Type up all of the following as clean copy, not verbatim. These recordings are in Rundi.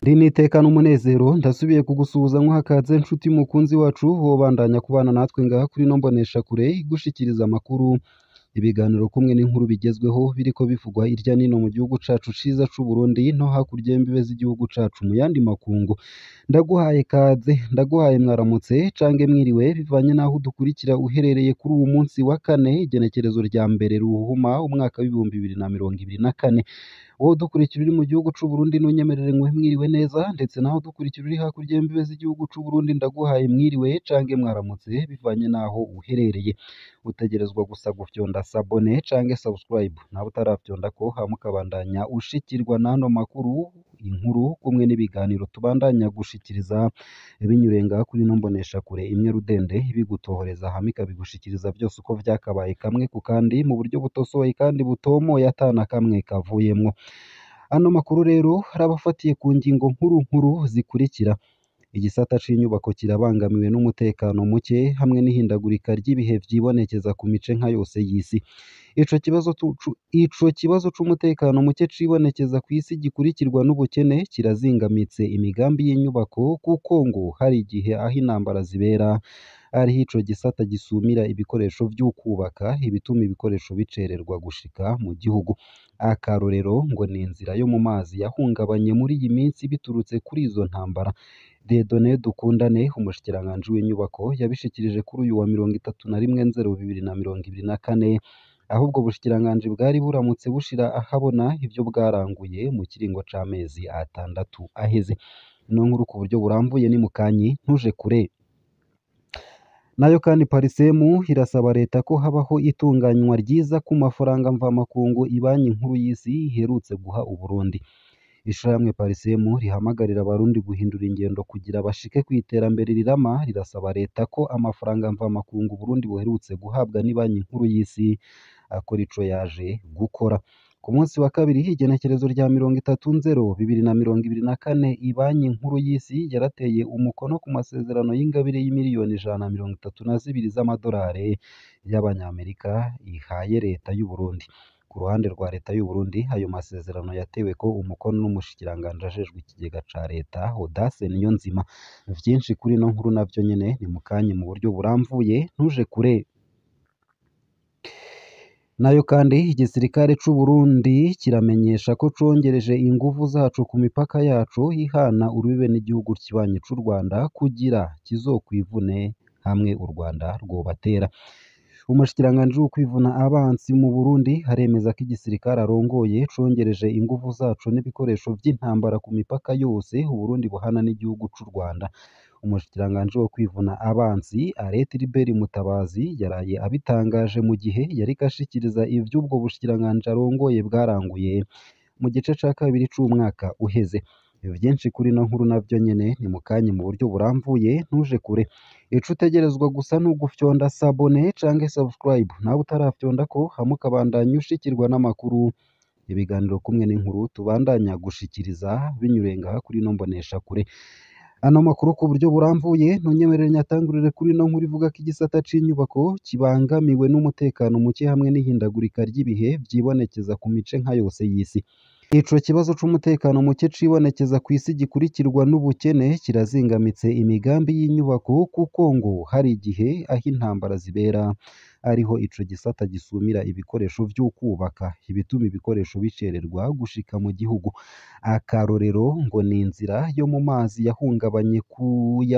Ndi n'iteka n'umunezero ndasubiye kugusuhuza nkuha ikaze nshuti mukunzi wacu wobandanya kubana natwe ngaha kuri ino mboneshakure igushikiriza amakuru, ibiganiro kumwe n'inkuru bigezweho biriko bivugwa irya nino mu gihugu cacu ciza c'Uburundi no hakurya y'imbibe z'igihugu cacu mu yandi makungu. Ndaguhaye kaze, ndaguhaye mwaramutse cange mwiriwe bivanye n'aho udukurikira uherereye kuri uwu munsi wa kane igenekerezo rya mbere Ruhuhuma umwaka w'2024. Wowe udukurikira uri mu gihugu c'Uburundi ntunyemerere nguhe mwiriwe neza, ndetse nawe udukurikira uri hakurya y'imbibe z'igihugu c'Uburundi ndaguhaye mwiriwe cange mwaramutse bivanye n'aho uherereye. Utegerezwa gusa gufyonda sabone cange subscribe, nawe utarafyondako hama ukabandanya ushikirwa n'ano makuru, inkuru kumwe n'ibiganiro tubandanya gushikiriza binyuriye ngaha kuri ino mboneshakure imwe rudende ibigutohoreza hama ikabigushikiriza vyose uko vyakabaye kamwe ku kandi mu buryo butosoye kandi butomoye ata na kamwe kavuyemwo. Ano makuru rero arabafatiye ku ngingo nkuru nkuru zikurikira: igisata c'inyubako kirabangamiwe n'umutekano muke hamwe n'ihindagurika ry'ibihe vyibonekeza ku mice nka yose y'isi. Ico kibazo c'umutekano muke cibonekeza kw'isi gikurikirwa n'ubukene kirazingamitse imigambi y'inyubako kuko ngo hari igihe aho intambara zibera ariho ico gisata gisumira ibikoresho vy'ukubaka, ibituma ibikoresho bicererwa gushika mu gihugu. Akarorero ngo ni inzira yo mu mazi yahungabanye muri iyi minsi biturutse kuri izo ntambara. Dieudonné Dukundane, umushikiranganji w'inyubako, yabishikirije kuri uyu wa 31/0/2024, aho ubwo bushikiranganji bwari buramutse bushira ahabona ivyo bwaranguye mu kiringo c'amezi 6 aheze. Ino nkuru ku buryo burambuye ni mukanyi ntuje kure. Nayo kandi Parisemu irasaba leta ko habaho itunganywa ryiza ku mafaranga mvamakungu ibanki nkuru y'isi iherutse guha Uburundi. Ishirahamwe Parisemu rihamagarira abarundi guhindura ingendo kugira bashike kw'iterambere rirama, rirasaba leta ko amafaranga mvamakungu Uburundi buherutse guhabwa n'ibanki nkuru y'isi akora ico yaje gukora. Ku munsi wa kabiri igenekerezo rya 30/0/2024, ibanki nkuru y'isi yarateye umukono ku masezerano y'ingabire y'imiliyoni 132 z'amadolari y'abanyamerika ihaye leta y'Uburundi. Ku ruhande rwa leta y'Uburundi, ayo masezerano yateweko umukono n'umushikiranganji ajejwe ikigega ca leta Audace Niyonzima. Vyinshi kuri ino nkuru navyo nyene ni mukanye mu buryo burambuye ntuje kure. Nayo kandi igisirikare c'Uburundi kiramenyesha ko congereje inguvu zaco ku mipaka yaco ihana urubibe n'igihugu kibanyi c'u Rwanda kugira kizokwivune hamwe u Rwanda rwobatera. Umushikiranganji w'ukwivuna abansi mu Burundi aremeza ko igisirikare arongoye congereje inguvu zaco n'ibikoresho vy'intambara ku mipaka yose Uburundi buhana n'igihugu c'u Rwanda. Umushikiranganji wo kwivuna abansi Arlette Albert Mutabazi yaraye abitangaje mu gihe yariko ashikiriza ivy'ubwo bushikiranganji arongoye bwaranguye mu gice ca kabiri c'umwaka uheze. Vyinshi kuri ino nkuru navyo nyene ni mukanye mu buryo burambuye ntuje kure. Ico utegerezwa gusa ni ugufyonda sabone canke subscribe, nawe utarafyondako hama ukabandanya ushikirwa n'amakuru, ibiganiro kumwe n'inkuru tubandanya gushikiriza binyuriye ngaha kuri ino mboneshakure. Ano makuru ku buryo burambuye ntunyemerere nyatangurire kuri ino nkuru ivuga ko igisata c'inyubako kibangamiwe n'umutekano muke hamwe n'ihindagurika ry'ibihe vyibonekeza ku mice nka yose y'isi. Ico kibazo c'umutekano muke cibonekeza kw'isi gikurikirwa n'ubukene kirazingamitse imigambi y'inyubako kuko ngo hari igihe aho intambara zibera ariho ico gisata gisumira ibikoresho vy'ukubaka, ibituma ibikoresho bicererwa gushika mu gihugu. Akarorero ngo ni inzira yo mu mazi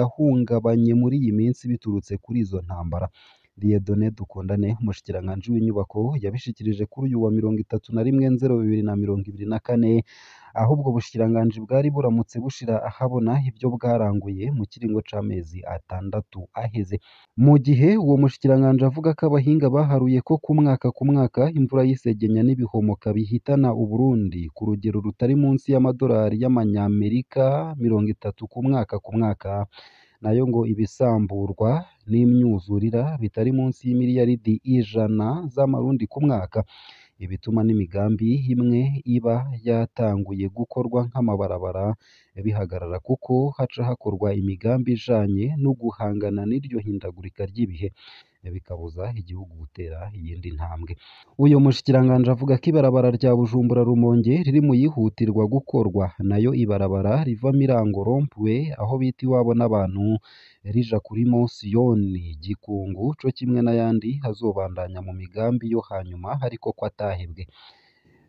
yahungabanye muri iyi minsi biturutse kuri izo ntambara. Dieudonné Dukundane, umushikiranganji w'inyubako, yabishikirije kuri uyu wa 31/0/2024, aho ubwo bushikiranganji bwari buramutse bushira ahabona ivyo bwaranguye mu kiringo c'amezi 6 aheze. Mu gihe uwo mushikiranganji avuga ko abahinga baharuye ko ku mwaka ku mwaka imvura y'isegenya n'ibihomoka bihitana Uburundi ku rugero rutari munsi y'amadolari y'amanyamerika 30 ku mwaka ku mwaka, nayo ngo ibisamburwa n'imyuzurira bitari munsi y'imiliyaridi 100 z'amarundi ku mwaka, ibituma n'imigambi imwe iba yatanguye gukorwa nk'amabarabara bihagarara kuko haca hakorwa imigambi ijanye no guhangana n'iryo hindagurika ry'ibihe, bikabuza igihugu gutera iyindi ntambwe. Uyo mushikiranganji avuga ko ibarabara rya Bujumbura Rumonge riri mu yihutirwa gukorwa, nayo ibarabara riva Mirango Rompwe aho bita iwabo n'abantu rija kuri Monsiyoni Gikungu co kimwe n'ayandi azobandanya mu migambi yo hanyuma ariko ko atahebwe.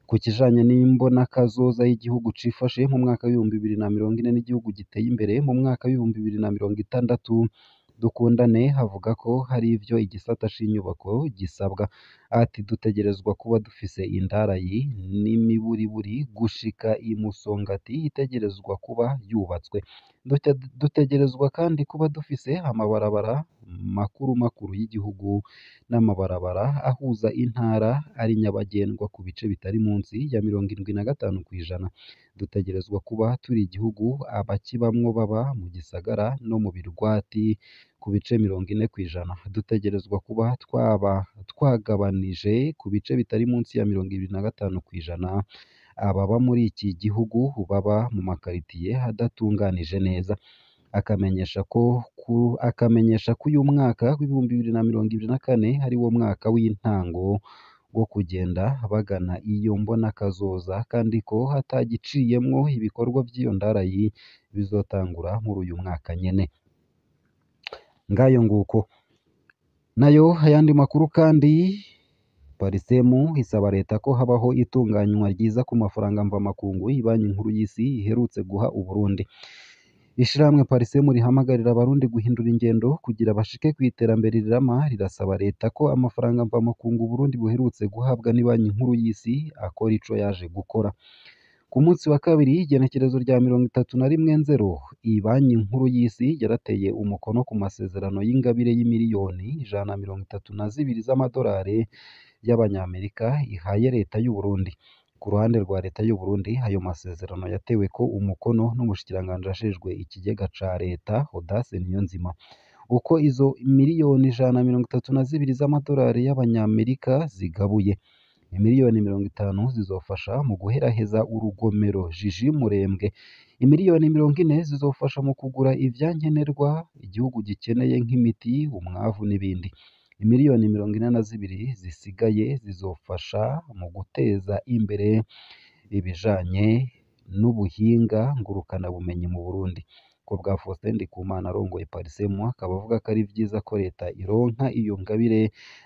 Ku kijanye n'imbonakazoza y'igihugu cifashe mu mwaka w'2040 n'igihugu giteye imbere mu mwaka w'2060, Dukundane avuga ko hari ivyo igisata c'inyubako gisabwa. Ati dutegerezwa kuba dufise indarayi n'imiburiburi gushika i Musongati itegerezwa kuba yubatswe. Dutegerezwa kandi kuba dufise amabarabara makuru makuru y'igihugu n'amabarabara ahuza intara ari nyabagendwa ku bice bitari munsi ya 75%. Dutegerezwa kuba turi igihugu abakibamwo baba mu gisagara no mu birwati ku bice 40%. Dutegerezwa kuba twaba twagabanije ku bice bitari munsi ya 25% ababa muri iki gihugu baba mu makaritiye adatunganije neza. Akamenyesha ko uyu mwaka w'2024 ari wo mwaka w'intango wo kugenda bagana iyo mbonakazoza, kandi ko hatagiciyemwo ibikorwa vy'iyo ndarayi bizotangura muri uyu mwaka nyene. Ngayo nguko. Nayo ayandi makuru kandi, Parisemu isaba leta ko habaho itunganywa ryiza ku mafaranga mvamakungu Ibanki Nkuru y'Isi iherutse guha Uburundi. Ishirahamwe Parisemu rihamagarira abarundi guhindura ingendo kugira bashike kw'iterambere rirama, rirasaba leta ko amafaranga mvamakungu Uburundi buherutse guhabwa n'Ibanki Nkuru y'Isi akora ico yaje gukora. Ku munsi wa kabiri igenekerezo rya 31 Nzero, Ibanki Nkuru y'Isi yarateye umukono ku masezerano y'ingabire y'imiliyoni 132 z'amadolari y'Abanyamerika ihaye leta y'u Burundi. Ku ruhande rwa leta y'u Burundi, ayo masezerano yateweko umukono n'umushikiranganji ajejwe ikigega ca leta Audace Niyonzima. Uko izo miliyoni 132 z'amadolari y'Abanyamerika zigabuye, imiliyoni 50 zizofasha mu guheraheza urugomero Jiji Murembwe, imiliyoni 40 zizofasha mu kugura ivyankenerwa igihugu gikeneye nk'imiti, umwavu n'ibindi. Imiliyoni 42 zisigaye zizofasha mu guteza imbere ibijanye n'ubuhinga ngurukanabumenyi mu Burundi. Ku bwa Faustin Ndikumana arongoye Parisemu, akaba avuga ko ari vyiza ko leta ironka iyo ngabire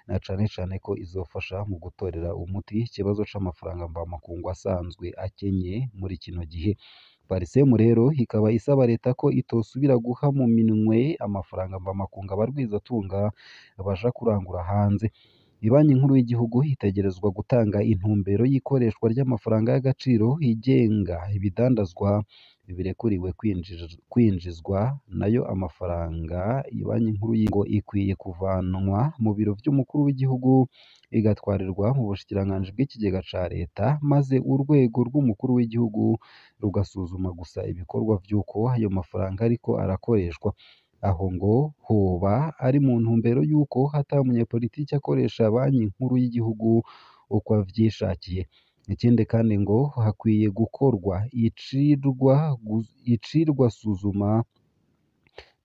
na cane cane ko izofasha mu gutorera umuti ikibazo c'amafaranga mvamakungu asanzwe akenye muri kino gihe. Parisemu rero ikaba isaba leta ko itosubira guha mu minwe amafaranga mvamakungu abarwizatunga baja kurangura hanze. Ibanki Nkuru y'Igihugu itegerezwa gutanga intumbero y'ikoreshwa ry'amafaranga y'agaciro igenga ibidandazwa birekuriwe kwinjizwa, nayo amafaranga Ibanki Nkuru ngo ikwiye kuvanwa mu biro vy'umukuru w'igihugu igatwarirwa mu bushikiranganji bw'ikigega ca leta, maze urwego rw'umukuru w'igihugu rugasuzuma gusa ibikorwa vy'uko ayo mafaranga ariko arakoreshwa. Aho ngo hoba ari mu ntumbero y'uko ata munyepolitiki akoresha Banki Nkuru y'Igihugu uko avyishakiye. Ikindi kandi ngo hakwiye gukorwa icirwa suzuma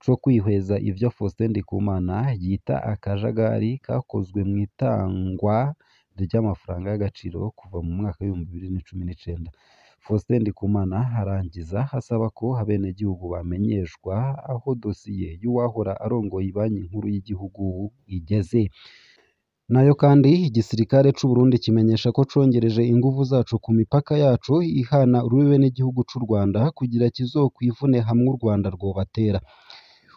co kwihweza ivyo Faustin Ndikumana yita akajagari kakozwe mw'itangwa ry'amafaranga y'agaciro kuva mu mwaka w'2019. Faustin Ndikumana arangiza asaba ko abenegihugu bamenyeshwa aho dosiye y'uwahora arongoye Ibanki Nkuru y'Igihugu igeze. Nayo kandi igisirikare c'u Burundi kimenyesha ko congereje inguvu zaco ku mipaka yaco ihana urubibe n'igihugu c'u Rwanda kugira kizokwivune hamwe u Rwanda rwobatera.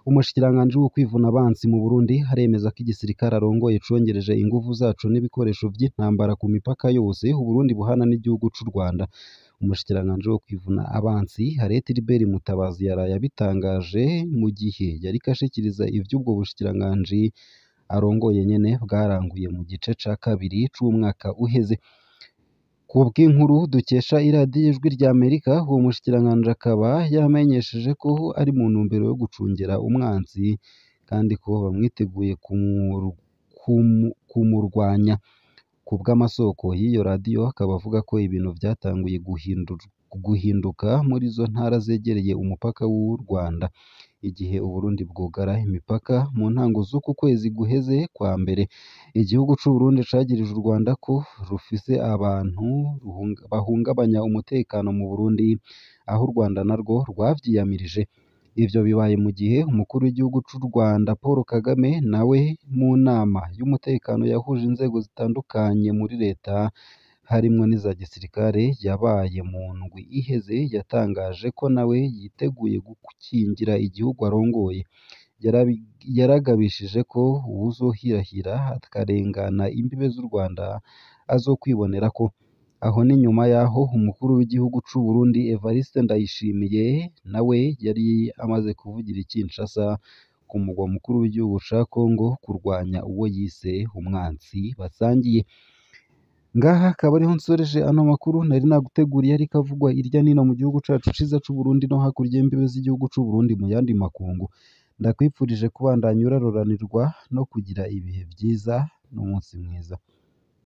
Umushikiranganji w'ukwivuna abansi mu Burundi aremeza ko igisirikare arongoye congereje inguvu zaco n'ibikoresho vy'intambara ku mipaka yose Uburundi buhana n'igihugu c'u Rwanda. Umushikiranganji wo kwivuna abansi Arete Albert Mutabazi yaraye abitangaje mu gihe yariko ashikiriza ivy'ubwo bushikiranganji arongoye nyene bwaranguye mu gice ca kabiri c'umwaka uheze. Ku bw'inkuru dukesha iradiyo Ijwi rya Amerika, uwo mushikiranganji akaba yamenyesheje ko ari mu ntumbero yo gucungera umwansi kandi ko bamwiteguye kumurwanya. Ku bw'amasoko y'iyo radiyo akaba avuga ko ibintu vyatanguye guhinduka muri izo ntara zegereye umupaka w'u Rwanda. Igihe Uburundi bwugara imipaka mu ntango z'uku kwezi guheze kwa mbere, igihugu c'Uburundi cagirije u Rwanda ko rufise abantu bahungabanya umutekano mu Burundi, aho u Rwanda narwo rwavyiyamirije. Ivyo bibaye mu gihe umukuru w'igihugu c'u Rwanda Paul Kagame nawe mu nama y'umutekano yahuje inzego zitandukanye muri leta harimwo n'iza gisirikare yabaye mu ndwi iheze, yatangaje ko nawe yiteguye gukingira igihugu arongoye. Yaragabishije ko uwuzohirahira akarengana imbibe z'u Rwanda azokwibonerako. Aho ni nyuma y'aho umukuru w'igihugu c'u Burundi Evariste Ndayishimiye nawe yari amaze kuvugira i Kinshasa ku mugwa mukuru w'igihugu ca Congo kurwanya uwo yise umwansi basangiye. Ngaha akaba ariho nsoreje ano makuru nari naguteguriye ariko avugwa irya nino mu gihugu cacu ciza c'u Burundi no hakurya y'imbibe z'igihugu c'u Burundi mu yandi makungu. Ndakwifurije kubandanya uraroranirwa no kugira ibihe vyiza n'umunsi mwiza.